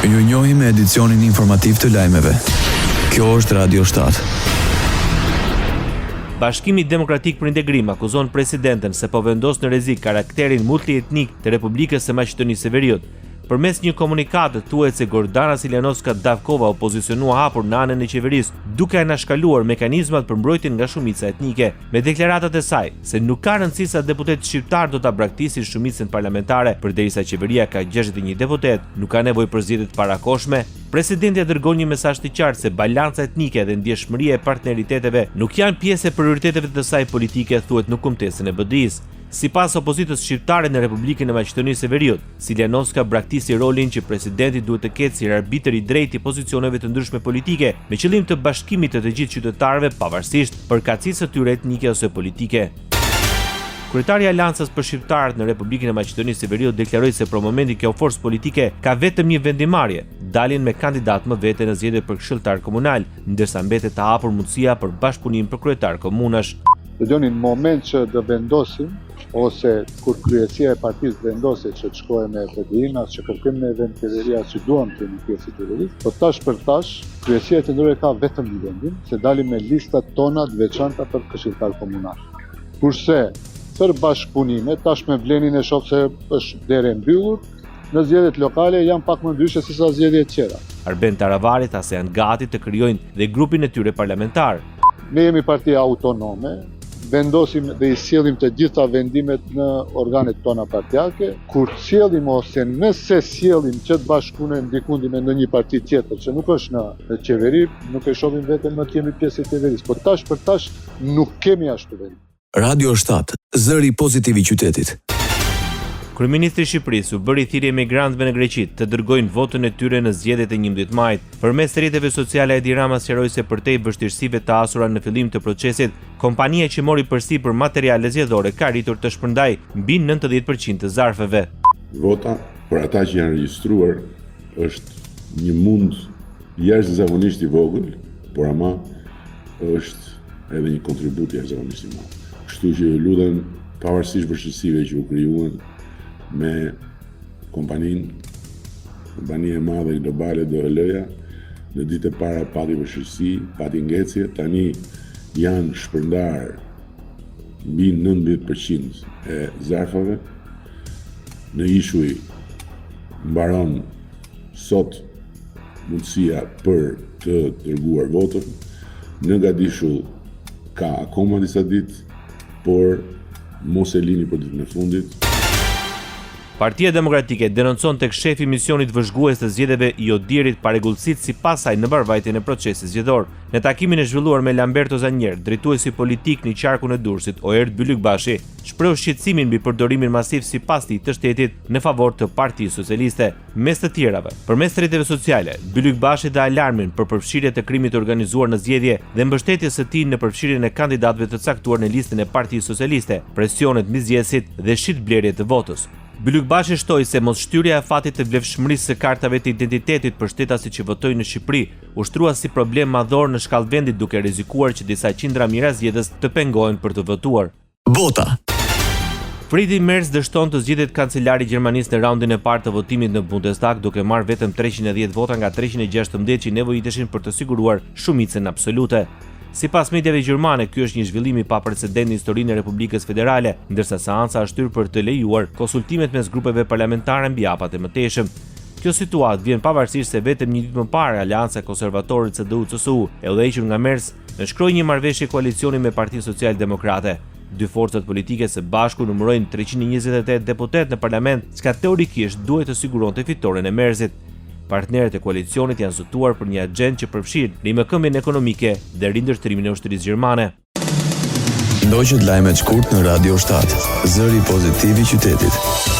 Ju njohim me edicionin informativ të lajmeve. Kjo është Radio 7. Bashkimi Demokratik për Integrim akuzon presidenten se po vendos në rrezik karakterin multietnik të Republikës së Maqedonisë së Veriut. Përmes një komunikate thuhet se Gordana Siljanovska Davkova u pozicionua hapur në anën e qeverisë, duke anashkaluar mekanizmat për mbrojtjen nga shumica etnike. Me deklaratat e saj, se nuk ka rëndësi sa deputetë shqiptarë do ta braktisin shumicën parlamentare, përderisa qeveria ka 61 deputetë, nuk ka nevojë për zgjedhje të parakohshme, presidentja dërgon një mesazh të qartë se balanca etnike dhe ndjeshmëria e partneriteteve nuk janë pjesë e prioriteteve të saj politike, thuhet në kumtesën e BDI-së. Sipas opozitës shqiptare në Republikën e Maqedonisë së Veriut, Siljanovska braktisi rolin që presidenti duhet të ketë si arbitër i drejtë i pozicioneve të ndryshme politike, me qëllim të bashkimit të të gjithë qytetarëve pavarësisht përkatësisë së tyre etnike ose politike. Kryetari i Aleancës për Shqiptarët në Republikën e Maqedonisë së Veriut deklaroi se për momentin kjo forcë politike ka vetëm një vendimmarrje, daljen me kandidatë më vete në zgjedhjet për këshilltarë komunalë, ndërsa mbetet e hapur mundësia për bashkëpunim për kryetarë komunash. Dëgjoni, në moment që do vendosim, ose kur kryesia e partisë vendose që të shkojë me BDI-në, as që kërkojmë ne vend qeveri, as që duam të jemi pjesë e qeverisë, po tash për tash, kryesia qendrore ka vetëm një vendim, se dalim me listat tona të veçanta për këshilltar komunal. Kurse, për bashkëpunime, tash me VLEN-in e shoh se është derë e mbyllur, në zgjedhjet lokale janë pak më ndryshe se sa zgjedhjet tjera. Arben Taravari tha se janë gati të krijojnë dhe grupin e tyre parlamentar. Ne jemi parti autonome, vendosim dhe i sjellim të gjitha vendimet në organet tona partiake, kur sjellim ose nëse sjellim që të bashkëpunojmë dikundi me ndonjë parti tjetër që nuk është në, në qeveri, nuk e shohim veten më të jemi pjesë e qeverisë, por tash për tash nuk kemi ashtu vendim. Radio 7, zëri pozitiv i qytetit. Kryeministri i Shqipërisë u bëri thirrje emigrantëve në Greqi të dërgojnë votën e tyre në zgjedhjet e 11 majit. Përmes rrjeteve sociale Edi Rama sqaroi se përtej vështirësive të hasura në fillim të procesit, kompania që mori përsipër materiale zgjedhore ka arritur të shpërndajë mbi 90% të zarfeve. Vota për ata që janë regjistruar është një mund jashtëzakonisht i vogël, por ama është edhe një kontribut jashtëzakonisht i madh. Kështu që ju lutem pavarësisht vështirësive që u krijuan me kompaninë, kompania e madhe globale DHL-ja, në ditët e para pati vështirësi, pati ngecje, tani janë shpërndarë mbi 90% e zarfave. Në ishuj mbaron sot mundësia për të dërguar votën. Në gadishull ka akoma disa ditë, por mos e lini për ditën e fundit. Partia Demokratike denoncon tek shefi i misionit vëzhgues të zgjedhjeve i ODIHR-it parregullsitë sipas saj në mbarëvajtjen e procesit zgjedhor. Në takimin e zhvilluar me Lamberto Zannier, drejtuesi politik në qarkun e Durrësit, Oerd Bylykbashi, shprehu shqetësimin mbi përdorimin masiv sipas tij të shtetit në favor të Partisë Socialiste. Mes të tjerave, përmes rrjeteve sociale, Bylykbashi dha alarmin për përfshirje të krimit të organizuar në zgjedhje dhe mbështetjes së tij në përfshirjen e kandidatëve të caktuar në listën e Partisë Socialiste, presionet mbi zgjedhësit dhe shitblerje të votës. Bylykbashi shtoi se mos shtyrja e afatit të vlefshmërisë së kartave të identitetit për shtetasit që votojnë në Shqipëri u shtrua si problem madhor në shkallë vendi duke rrezikuar që disa qindra mijëra zgjedhës të pengohen për të votuar. Bota. Friedrich Merz dështon të zgjidhet kancelar i Gjermanisë në raundin e parë të votimit në Bundestag duke marrë vetëm 310 vota nga 316 që nevojiteshin për të siguruar shumicën absolute. Sipas mediave gjermane, ky është një zhvillim i paprecedent në historinë e Republikës Federale, ndërsa seanca është shtyrë për të lejuar konsultimet mes grupeve parlamentare mbi hapat e mëtejshëm. Kjo situatë vjen pavarësisht se vetëm një ditë më parë Aleanca Konservatore CDU-CSU, e udhëhequr nga Merz, nënshkroi një marrëveshje koalicioni me Partinë Social Demokrate. Dy forcat politike së bashku numërojnë 328 deputetë në parlament, çka teorikisht duhet të siguronte fitoren e Merzit. Partnerët e koalicionit janë zotuar për një axhendë që përfshin rimëkëmbjen ekonomike dhe rindërtimin e ushtrisë gjermane. Ndoqët lajmet shkurt në Radio 7, zëri pozitiv i qytetit.